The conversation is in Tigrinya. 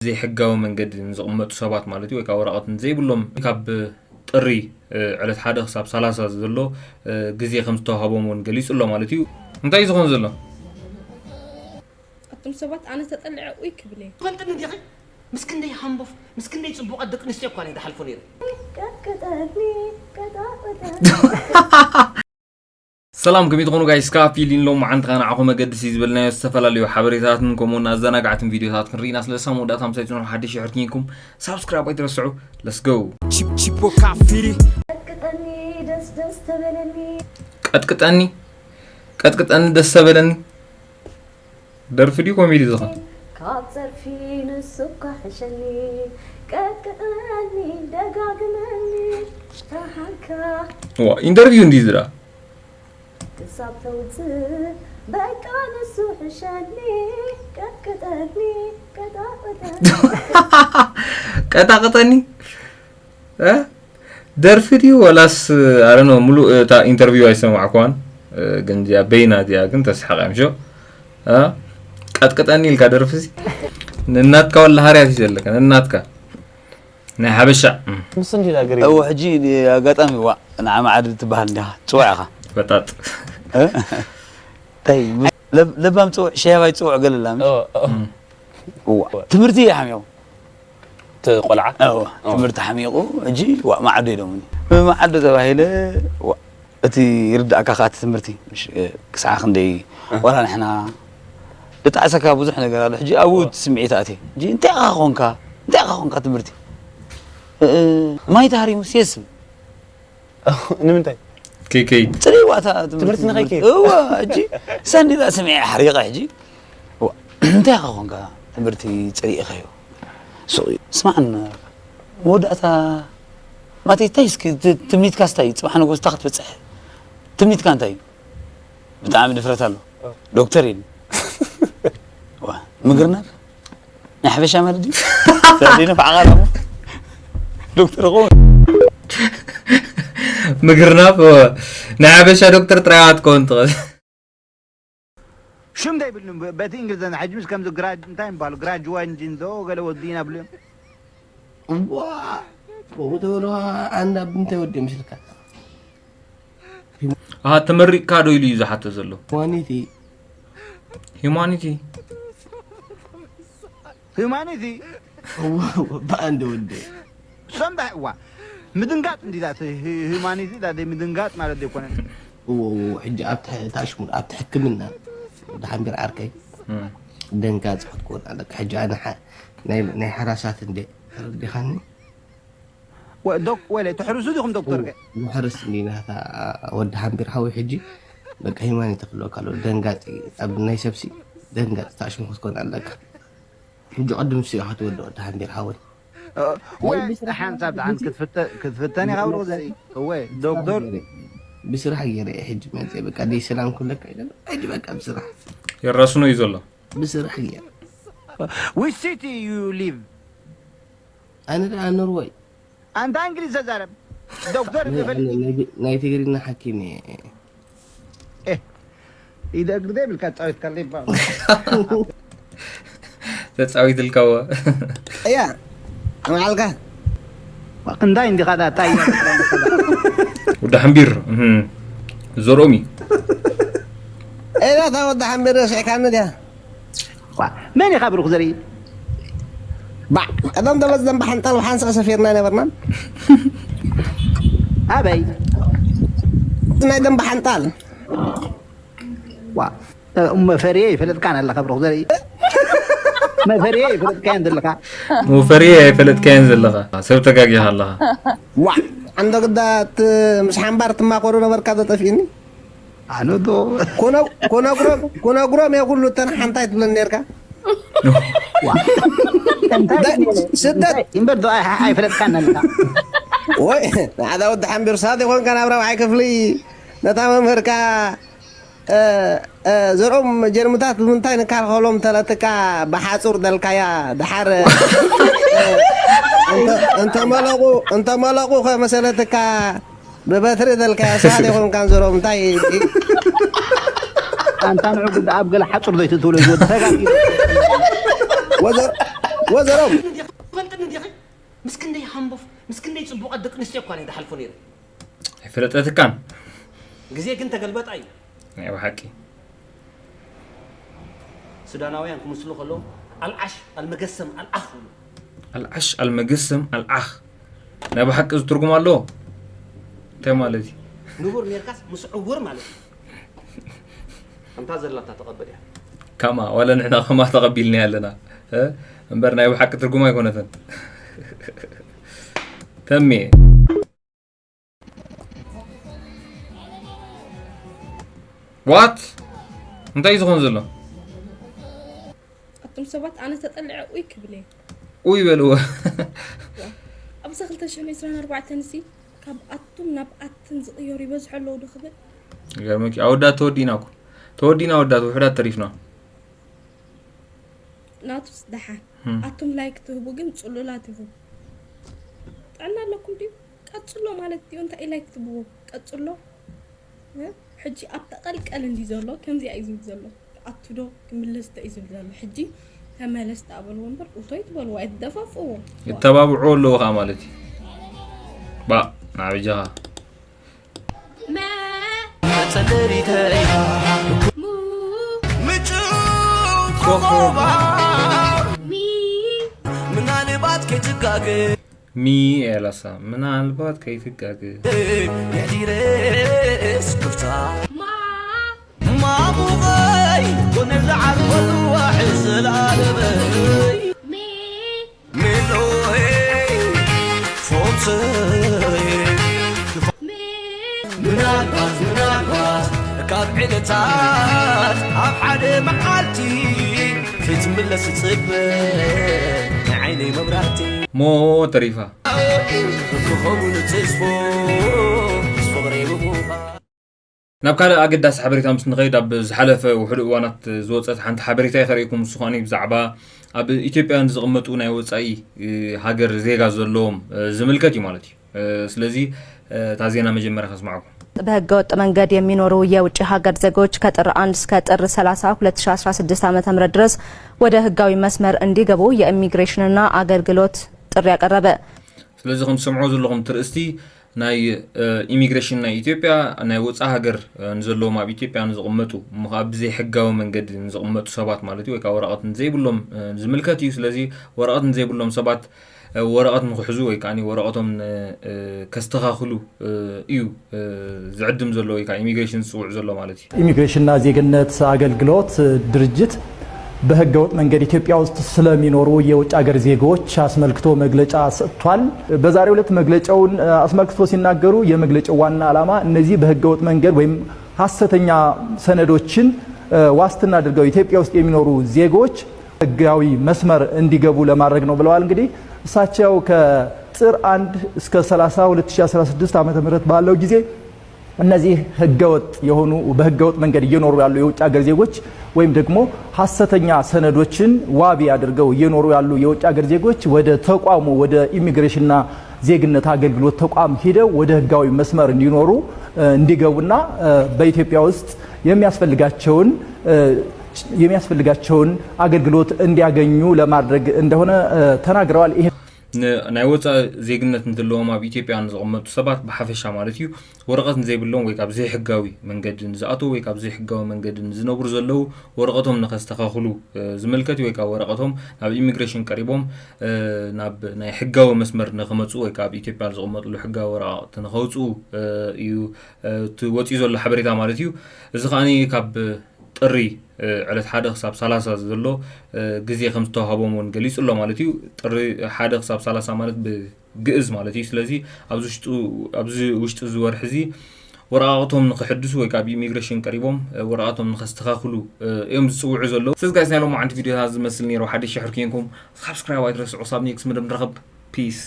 ዘይሕጋዊ መንገዲ ንዝቕመጡ ሰባት ማለት እዩ፣ ወይ ከዓ ወረቐት ዘይብሎም ካብ ጥሪ ዕለት ሓደ ክሳብ ሰላሳ ዘሎ ግዜ ከም ዝተዋሃቦም እውን ገሊጹ ኣሎ ማለት እዩ። እንታይ እዩ ዝኾን ዘሎ? ኣቱም ሰባት ኣነ ተጠልዐ ኡይ ክብል እየ። ትፈልጥኒ ዲኺ? ምስ ክንደይ ሃምቦፍ ምስ ክንደይ ጽቡቓት ደቂ ኣንስትዮ እኳ እየ ዝሓልፎ ነይረ። ቀጥቀጥኒ ቀጣቅጠ ሰላም ከመይ ትኾኑ ጋይስ? ካብ ፊሊን ሎም መዓንትኻ ንዓኹም መገድሲ ዝበልናዮ ዝተፈላለዩ ሓበሬታትን ከምኡውን ኣዘናጋዕትን ቪዲዮታት ክንርኢና ስለ ሳም ወዳእታ ምሳይ ጽኑሕ ሓድሽ ይሕርክኝኩም ሳብስክራይብ ኣይትረስዑ። Let's go። Chip- Chipo Cafiri. ቀጥቅጠኒ ደስ ደስ ተበለኒ ቀጥቅጠኒ ቀጥቅጠኒ ደስ ተበለኒ። ደርፊ ድዩ ኮሜዲ ዝኾን? ካብ ጸርፊ ንሱ እኳ ሕሸኒ ቀጥቅጠኒ ደጋግመኒ ረሃንካ ዋ ኢንተርቪው እንዲ ዝራ ክሳብ ተውፅእ በቃ ንሱ ሕሸኒ ቀጥቅጠኒ ቀጣቅጠኒ ቀጣቅጠኒ እ? ደርፊ ድዩ ወላስ ኣረኖ ሙሉእ እታ ኢንተርቪው ኣይሰማዕኳን። ግን እዚኣ በይና እዚኣ ግን ተስሓቕ እያ ምሾ። እ? ቀጥቅጠኒ ኢልካ ደርፊ እዚ ንናትካ ወላ ሃርያት እዩ ዘለካ ንናትካ ናይ ሓበሻ። ምስ እንዲ ዳገሪ እው ሕጂ ኣጋጣሚ ዋ ንዓ መዓድ ትበሃል እንዲኻ ጽውዕ ኢኻ በጣጥ እ? እንታይ ለብ- ለባም ጽውዕ ሸያባይ ጽውዕ ገለላ እዋ ትምህርቲ እዩ ሓሚቑ ቆልዓ እዋ ትምህርቲ ሓሚቑ ሕጂ ዋ መዓዶ ኢሎምኒ መዓዶ ተባሂለ ዋ እቲ ይርዳእካ ከኣ እቲ ትምህርቲ ምሽ- ክሳዕ ክንደይ ዋላ ንሕና ዝጣዕሰካ ብዙሕ ነገር ኣሎ ሕጂ ኣብኡ እቲ ስምዒት ኣትየ ሕጂ እንታይ ኢኻ ኾንካ እንታይ ኢኻ ኾንካ ትምህርቲ እ- እ- ማይ ተሃሪሙስ የስብ ንምንታይ ኬይ ኬይ ጽሪዋ እታ ትምህርቲ ንኸይከይድ። እዋ ሕጂ ሰንዲዳ ስምዒ ሓሪቐ ሕጂ እዋ፣ እንታይ ኢኻ ኾንካ ትምህርቲ ጽሪእኻዮ ሱቕ እዩ ስማዕን መወዳእታ ማተይ እንታይ እስኪ ት- ትምኒትካ ስታይ እዩ ጽባሕ ንጎስታ ክትበጽሕ ትምኒትካ እንታይ እዩ ብጣዕሚ ድፍረት ኣሎ ዶክተር ኢሉ ዋ፣ ምግርናር ናይ ሓበሻ ማለት ድዩ ዛዲነ ፈዓቓ ዶክተር ኾ ምግርናፍ ናይ ሓበሻ ዶክተር ጥራይ ኣትኮን ትኽእል። ሽም ዘይብሉ በቲ እንግሊዝኛ ሕጂ ምስ ከምዚ ግራጅ እንታይ ምባሉ ግራጅዋንጂን ዶ ገለ ወዲና ብሉ እዮም ዋ ከምኡ ተበልዋ ኣንዳ ብምንታይ ወዲ ምስልካ ኣሃ ተመሪቕካ ዶ ኢሉ እዩ ዝሓቶ ዘሎ። ዋኒቲ ሂማኒቲ ሂማኒቲ ብኣንድ ወዲ ሰምዳ ዋ ምድንጋጥ እንዲዛ ሂማኒቲ ዳ ምድንጋጥ ማለት ዘይኮነ እዎ እዎ ሕጂ ኣብቲ ታሽሙን ኣብቲ ሕክምና ወዲ ሓንቢር ዓርከይ ደንጋፂ ክትኮን ኣለካ ሕጂ ኣነ ሓ- ናይ ናይ ሓራሳት እንደ ተረዲኻኒ ወ- ዶክ ወለ ትሕርሱ ዲኹም ዶክተር ከ ንሕርስ እንዲና እታ ወዲ ሓንቢር ሓወይ ሕጂ በቃ ሂማኒ ተክልወካ ኣሎ ደንጋፂ ኣብ ናይ ሰብሲ ደንጋፂ ታሽሙ ክትኮን ኣለካ ሕጂ ቅድም ሲ ክትወደ ወዲ ሓንቢር ሓወይ ወይ ሓንሳብ ደሓን ክትፍተ- ክትፍተን ኢኻ ብሎ ዘርኢ እወ ዶክተር ብስራሕ ገይረ እየ ሕጂ መፅየ በቃ ደይ ሰላም ኩለካ ኢለ ሕጂ በቃ ብስራሕ የራስኖ እዩ ዘሎ። ብስራሕ ገይረ Which city you live? ኣነ ደኣ ኖርወይ ኣንታ እንግሊዝ ተዛረብ ዶክተር ዝፈልጥ ናይ ትግርኛ ሓኪም እየ ኢደ እግሪ ዘይብልካ ፃዊት ካለ ይባል ተፃዊትልካዎ እያ ኣማዓልካ እንታይ እንዲኻ ዳታ ወዲ ሓንቢር እህ፣ ዘርኦም እዩ ኤላ እታ ወዲ ሓንቢር ረሲዕካኒ ድያ መን ኢኻ ብሩኽ ዘርኢ ባዕ ቀደም ደበዝ ደንበ ሓንጣል ብሓንሳእ ሰፊርና ነበርና ኣበይ ናይ ደንበ ሓንጣል ዋ መፈርየ ይፈለጥካን ኣለካ ብሩኽ ዘርኢ መፈርየ ይፈለጥካን ዘለካ መፈርየ ኣይፈለጥካዮን ዘለኻ ሰብ ተጋጊኻ ኣለኻ ዋ ዓንዶ ግዳ ት- ምስ ሓምባር ትማኮሩ ነበርካ ዶ ጠፊእኒ ኣነ ዶ ኮነ- ኮነግሮም ኮነግሮም እየ ኩሉ እተን ሓንታይ ትብለን ነርካ እንታይ ስደት እምበር ዶ ኣይፈለጥካን ኣለካ ወይ ሓደ ወዲ ሓንቢር ሳት ይኮንካ ናብ ራብዓይ ክፍሊ ነታ መምህርካ እ፣ እ፣ ዘርኦም ጀርምታት ብምንታይ ንካልኸሎም ተለትካ ብሓፁር ደልካያ ድሓር እ፣ እንተ- እንተመለቑ እንተመለቑ ከ መሰለትካ ብበትሪ ደልካያ ሳት ይኮንካን ዘርኦም እንታይ ኣንታ ንዑ ግዳ ኣብ ገለ ሓፁር ዘይትትብሎ ዝወዲ ተጋጊ ወዘ- ወዘሮም ትፈልጥኒ ዲኺ? ምስ ክንደይ ሃምቦፍ ምስ ክንደይ ጽቡቓት ደቂ ኣንስትዮ እኳ እየ ዝሓልፎ ነይረ። ኣይፈለጠትካን። ግዜ ግን ተገልበጣ እዩ። ናይ ብሓቂ ሱዳናውያን ክምስሉ ከለዉ ኣልዓሽ ኣልመገሰም ኣልዓኽ ይብሉ። ኣልዓሽ ኣልመግስም ኣልዓኽ ናይ ብሓቂ ዝትርጉም ኣለዎ። እንታይ ማለት እዩ? ንቡር ኔርካስ ምስ ዕውር ማለት እዩ። ከምታ ዘላታ ተቐበል እያ። ካማ ዋላ ንሕና ከማ ተቐቢልና ኣለና እ? እምበር ናይ ብሓቂ ትርጉም ኣይኮነትን። ተሜ ዋት እንታይ እዩ ዝኾን ዘሎ? ኣቱም ሰባት ኣነ ተጠልዐ ኡይ ክብል እየ። ኡይ በልዎ። ኣብዚ ክልተ ሽሕን ዕስራን ኣርባዕተን ሲ ካብ ኣቱም ናብ ኣትን ዝቕየሩ ይበዝሑ ኣለዉ ዶ ክብል? ገርመኪ ኣወዳት ተወዲና እኮ ተወዲና ኣወዳት ውሕዳት ተሪፍና። ናቱስ ደሓን እም። ኣቱም ላይክ ትህቡ ግን ጽሉላት ኢኹም። ጥዕና ኣለኩም ድዩ? ቀጽሎ ማለት ድዩ? እንታይ እዩ ላይክ ትብዎ? ቀጽሎ እ? ሕጂ ኣብ ተቐልቀል እንዲ ዘሎ ከምዚኣ እዩ ዝብል ዘሎ። ኣቱ ዶ ክምለስ ዶ እዩ ዝብል ዘሎ። ሕጂ ተመለስ ዳኣ በልዎ እምበር ኡቶይ ትበልዎ ኣይትደፋፍእዎ። ይተባብዑ ኣለዉ ከዓ ማለት እዩ። ባ ናበጃኻ መጸለሊተይ ምጭው ኮኾባ ምናልባት ከይትጋገ ሚ ኤላሳ ምናልባት ከይትጋገ የዲረስ ክፍታ ማሙቐይ ኮነ ዝዓርፈሉ ዋሕ ዘላለመይ ሜሎይ ፎንሰይ ምናልባት ምናልባት ካብ ዕለታት ኣብ ሓደ መዓልቲ ክትምለስ ጽበ ንዓይነይ መብራህቲ ሞ ተሪፋ ክኸውን ተስፎ ፍቕሪ ብሙኻ ናብ ካልእ ኣገዳሲ ሓበሬታ ምስ ንኸይድ ኣብ ዝሓለፈ ውሕዱ እዋናት ዝወፀት ሓንቲ ሓበሬታ ይኸርእኩም ንሱ ከዓኒ ብዛዕባ ኣብ ኢትዮጵያ ንዝቕመጡ ናይ ወፃኢ ሃገር ዜጋ ዘለዎም ዝምልከት እዩ ማለት እዩ። ስለዚ እታ ዜና መጀመርያ ከስማዕኩም። በህገወጥ መንገድ የሚኖሩ የውጭ ሀገር ዜጎች ከጥር አንድ እስከ ጥር ثلاثة ሁለት ሺ አስራ ስድስት ዓመተ ምህረት ድረስ ወደ ህጋዊ መስመር እንዲገቡ የኢሚግሬሽንና አገልግሎት ጥሪ አቀረበ። ስለዚ ከም ትሰምዑ ዘለኹም ትርእስቲ ናይ ኢሚግሬሽን ናይ ኢትዮጵያ ናይ ወፃኢ ሃገር ንዘለዎም ኣብ ኢትዮጵያ ንዝቕመጡ እሞ ከዓ ብዘይ ሕጋዊ መንገዲ ንዝቕመጡ ሰባት ማለት እዩ ወይ ከዓ ወረቐት ንዘይብሎም ዝምልከት እዩ። ስለዚ ወረቐት ንዘይብሎም ሰባት ወረቐት ንክሕዙ ወይ ከዓ ወረቐቶም ከስተኻኽሉ እዩ ዝዕድም ዘሎ ወይ ከዓ ኢሚግሬሽን ዝፅውዕ ዘሎ ማለት እዩ። ኢሚግሬሽንና ዜግነት አገልግሎት ድርጅት በህገወጥ መንገድ ኢትዮጵያ ውስጥ ስለሚኖሩ የውጭ ሀገር ዜጎች አስመልክቶ መግለጫ ሰጥቷል። በዛሬው ዕለት መግለጫውን አስመልክቶ ሲናገሩ የመግለጫው ዋና ዓላማ እነዚህ በህገወጥ መንገድ ወይም ሐሰተኛ ሰነዶችን ዋስትና አድርገው ኢትዮጵያ ውስጥ የሚኖሩ ዜጎች ህጋዊ መስመር እንዲገቡ ለማድረግ ነው ብለዋል። እንግዲህ እሳቸው ከጥር አንድ እስከ ثلاثة ሁለት ሺ አስራ ስድስት ዓመተ ምህረት ባለው ጊዜ እነዚህ ህገወጥ የሆኑ በህገወጥ መንገድ እየኖሩ ያሉ የውጭ ሀገር ዜጎች ወይም ደግሞ ሐሰተኛ ሰነዶችን ዋቢ አድርገው እየኖሩ ያሉ የውጭ ሀገር ዜጎች ወደ ተቋሙ ወደ ኢሚግሬሽንና ዜግነት አገልግሎት ተቋም ሂደው ወደ ህጋዊ መስመር እንዲኖሩ እንዲገቡና በኢትዮጵያ ውስጥ የሚያስፈልጋቸውን የሚያስፈልጋቸውን አገልግሎት እንዲያገኙ ለማድረግ እንደሆነ ተናግረዋል። ይሄ ናይ ወፃኢ ዜግነት እንተለዎም ኣብ ኢትዮጵያ ንዝቕመጡ ሰባት ብሓፈሻ ማለት እዩ ወረቐት ንዘይብሎም ወይ ካብ ዘይሕጋዊ መንገዲ ንዝኣተው ወይ ካብ ዘይሕጋዊ መንገዲ ንዝነብሩ ዘለዉ ወረቐቶም ንኸስተኻኽሉ ዝምልከት ወይ ካብ ወረቐቶም ናብ ኢሚግሬሽን ቀሪቦም ናብ ናይ ሕጋዊ መስመር ንኽመፁ ወይ ካብ ኢትዮጵያ ዝቕመጥሉ ሕጋዊ ወረቓቕቲ ንኸውፅኡ እዩ እቲ ወፂኡ ዘሎ ሓበሬታ ማለት እዩ። እዚ ከዓኒ ካብ ጥሪ ዕለት ሓደ ክሳብ ሰላሳ ዘሎ ግዜ ከም ዝተዋህቦም እውን ገሊፁ ኣሎ ማለት እዩ። ጥሪ ሓደ ክሳብ ሰላሳ ማለት ብግእዝ ማለት እዩ። ስለዚ ኣብዚ ውሽጡ ኣብዚ ውሽጢ እዚ ወርሒ እዚ ወረቓቕቶም ንክሕድሱ ወይ ከዓ ኣብ ኢሚግሬሽን ቀሪቦም ወረቓቕቶም ንከስተኻኽሉ እዮም ዝፅውዑ ዘለዉ። ስለዚ ጋይስ ናይ ሎማዓንቲ ቪዲዮታት ዝመስል ነይሩ። ሓደሽ ሽሕር ኮይንኩም ሳብስክራይብ ኣይትረስዑ። ሳብ ኔክስት መደብ ንረኸብ። ፒስ።